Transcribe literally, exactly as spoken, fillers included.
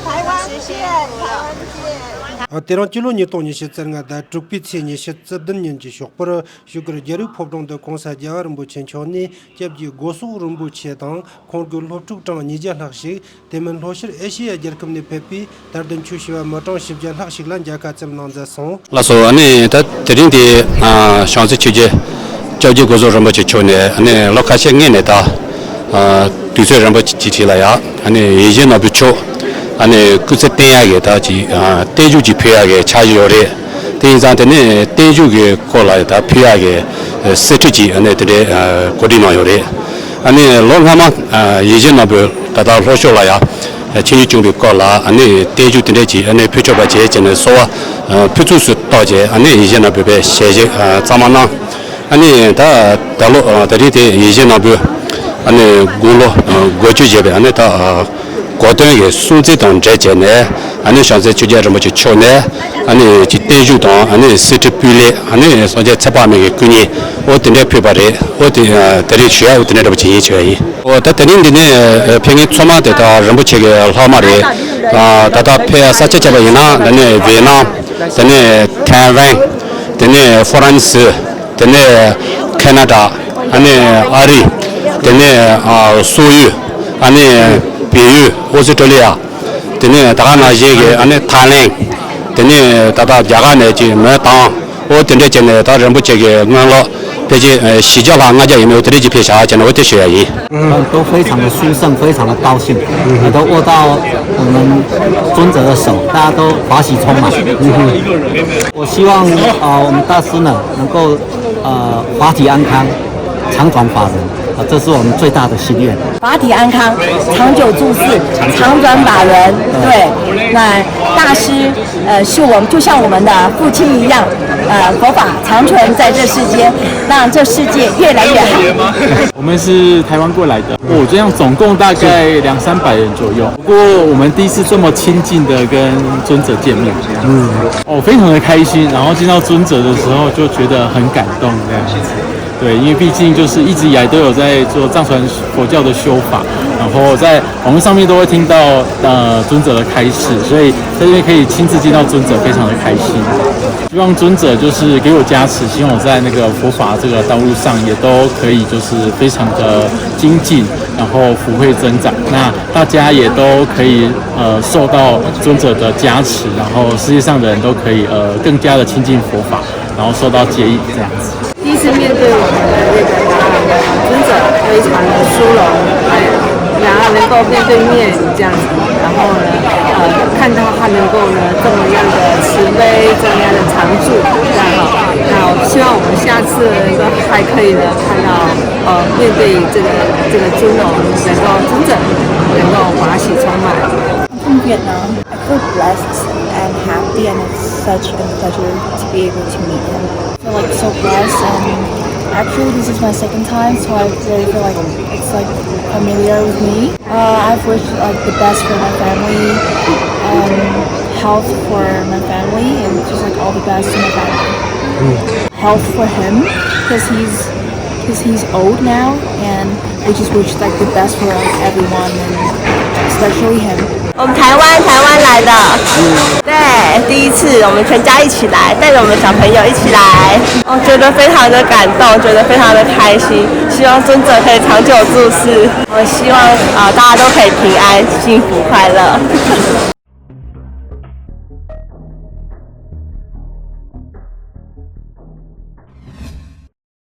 台湾见，台湾见。 ཨ། དེ་རིང་སྤྱི་ལོ་ཉིས་སྟོང་ཉི་ཤུ་རྩ་ལྔ་ཟླ་དྲུག་པའི་ཚེས་ཉི་ཤུ་རྩ་བདུན་ཉིན་གྱི་ཞོགས་པར་བཞུགས་སྒར་རྒྱལ་བའི་ཕོ་བྲང་དུ་༸གོང་ས་༸རྒྱལ་བ་རིན་པོ་ཆེ་མཆོག་ནས་སྐྱབས་རྗེ་སྒོ་སོག་རིན་པོ་ཆེ་དང་ཁོང་གི་སློབ་ཕྲུག་གྲངས་ཉིས་བརྒྱ་ལྷག་ཞིག་དེ་མིན་ལྷོ་ཤར་ཨེ་ཤེ་ཡ་རྒྱལ་ཁབ་ནས་ཕེབས་པའི་དར་དུ་ཆོས་ཞུ་བ་མི་གྲངས་བཞི་བརྒྱ་ལྷག་ཞིག་ལ་མཇལ་ཁ་བསྩལ་གནང་མཛད་སོང་། ལགས་སོ། ཨ་ནི་ད་དེ་རིང་དེ་ཨ་བྱང་རྩེ་ཆོས་རྗེ་སྐྱབས་རྗེ་སྒོ་སོག་རིན་པོ་ཆེ་མཆོག་ནས་ཨ་ནི་ལོ་ཁ་ཤས་སྔོན་ནས་ད་ཨ་དུས་ཚོད་རིང་པོ་ཅིག་རྗེས་ལ་ཡ་ཨ་ནི་ཡིད་བཞིན་ནོར་བུ་མཆོག་ཨ་ནི་སྐུ་ཚེ་བརྟན་ཡག་གི་ད་ཅིག་ཨ་བརྟན་བཞུགས་ཅིག་ཕུལ་ཡག་གི་འཆར་གཞི་ཡོད་རེད། དེ་ཡིན་ཙང་དེ་ནས་བརྟན་བཞུགས་ཀྱི་སྐོར་ལ་ད་ཕུལ་ཡག་གི་གསེར་ཁྲི་ཅིག་ཨ་ནི་དེ་འདྲའི་ཨ་གོ་སྒྲིག་གནང་ཡོད་རེད། ཨ་ནི་ལོ་སྔ་མ་ཨ་ཡིད་བཞིན་ནོར་བུ་ད་ལྟ་ལྷོ་ཕྱོགས་ལ་ཡ་ཆིངས་ཡིག་བྱུང་བའི་སྐོར་ལ་ཨ་ནི་བརྟན་བཞུགས་དེ་འདྲས་ཀྱིས་ཨ་ནི་ཕུལ་ཆོག་པ་བྱས་བྱས་ནས་གསོལ་བ་ཨ་ཕུལ་ཚུལ་སོགས་བཏབ་བྱས་ཨ་ནི་ཡིད་བཞིན་ནོར་བུས་དཔེ་ཞལ་བཞེས་ཨ་གཙང་མ་གནང་། ཨ་ནི་ད་ད་ལོ་ཨ་ད་རིང་དེ་ཡིད་བཞིན་ནོར་བུ་ཨ་ནི་དགུང་ལོ་ཨ་དགུ་བཅུ་བཞེས་པའི་ཨ་ནི་ད་ཨ་གོ་སྟོན་གྱི་སྲུང་བརྩི་དང་འབྲེལ་བྱས་ནས་ཨ་ནི་བྱང་རྩེ་ཆོས་རྒྱལ་རིན་པོ་ཆེ་མཆོག་ནས་ཨ་ནི་ཅིག་བརྟན་བཞུགས་དང་ཨ་ནི་གསེར་ཁྲི་སྤུས་ལེགས་ཨ་ནི་སངས་རྒྱས་ཚེ་དཔག་མེད་ཀྱི་སྐུ་བརྙན་འོ་དེ་འདྲས་ཕུལ་བ་རེད། འོ་དེ་ཨ་དེ་རིང་ཞུ་ཡག་འོ་དེ་འདྲས་འདྲ་པོ་བྱེད་ཡིན་ཞུ་ཡ་ཡིན། འོ་ད་དེ་རིང་འདི་ནས་ཕེབས་མཁན་ཚང་མ་དེ་ད་རིན་པོ་ཆེ་གི་སློབ་མ་རེད། ཨ་ད་ལྟ་ཕེབས་ཡག་ས་ཆ་བྱས་པ་ཡིན་ན་དེ་ནས་ཝེ་ནམ། དེ་ནས་ཐའེ་ཝན། དེ་ནས་ཧྥ་རན་སི། དེ་ནས་ཁེ་ན་ཌ། ཨ་ནི་ཨ་རི། དེ་ནས་ཨ་སོག་ཡུལ། ཨ་ནི་བལ་ཡུལ། ཨོ་སི་ཀྲོ་ལི་ཡ། དེ་ནས་ད་ག་ནང་བཞིན་གྱི་ཨ་ནི་ཐའི་ལེན། དེ་ནས་ད་ལྟ་རྒྱ་གར་ནས་ཀྱི་མོན་ཏང་། ཨོ་དེ་འདྲས་བྱས་ནས་ད་རིན་པོ་ཆེ་གི་དངོས་ལོ་ཕལ་ཆེར་ཨ་བཞི་བརྒྱ་ལྷག་ལྔ་བརྒྱ་ཡིན་མིན་འོ་དེ་འདྲས་ཀྱི་ཕེབས་བཞག་བྱས་ནས་འོ་དེ་ཞུ་ཡ་ཡིན། 都非常的殊胜，非常的高兴，能够握到我们尊者的手，大家都法喜充满。我希望啊、呃我们大师呢能够呃法体安康，常转法轮啊，这是我们最大的心愿。法体安康，长久住世，常转法轮。对，那大师呃是我们就像我们的父亲一样，呃佛法长存在这世间，让这世界越来越好。我们是台湾过来的，我这样总共大概两三百人左右。不过我们第一次这么亲近的跟尊者见面，嗯，哦，非常的开心。然后见到尊者的时候，就觉得很感动这样子。对，因为毕竟就是一直以来都有在做藏传佛教的修法，然后在网络上面都会听到呃尊者的开示，所以在这边可以亲自见到尊者，非常的开心。希望尊者就是给我加持，希望我在那个佛法这个道路上也都可以就是非常的精进，然后福慧增长。那大家也都可以呃受到尊者的加持，然后世界上的人都可以呃更加的亲近佛法，然后受到接引这样子。第一次面对我们的那个达赖尊者，非常的殊荣，哎，然后能够面对面这样子，然后呢，呃，看到他能够呢这么样的慈悲，这么样的常住，这样哈。那我希望我们下次能够还可以呢看到，呃，面对这个这个尊容，能够尊者能够法喜充满。 I'm from Vietnam. I feel blessed and happy, and it's such a pleasure to be able to meet him. I feel like so blessed, and actually this is my second time, so I really feel like it's like familiar with me. Uh, I've wished like the best for my family, um, health for my family, and just like all the best to my family. Health for him, because he's because he's old now, and we just wish like the best for like everyone, and especially him. 我们台湾台湾来的，对，第一次我们全家一起来，带着我们小朋友一起来，我觉得非常的感动，觉得非常的开心，希望尊者可以长久住世，我希望啊、呃大家都可以平安、幸福、快乐。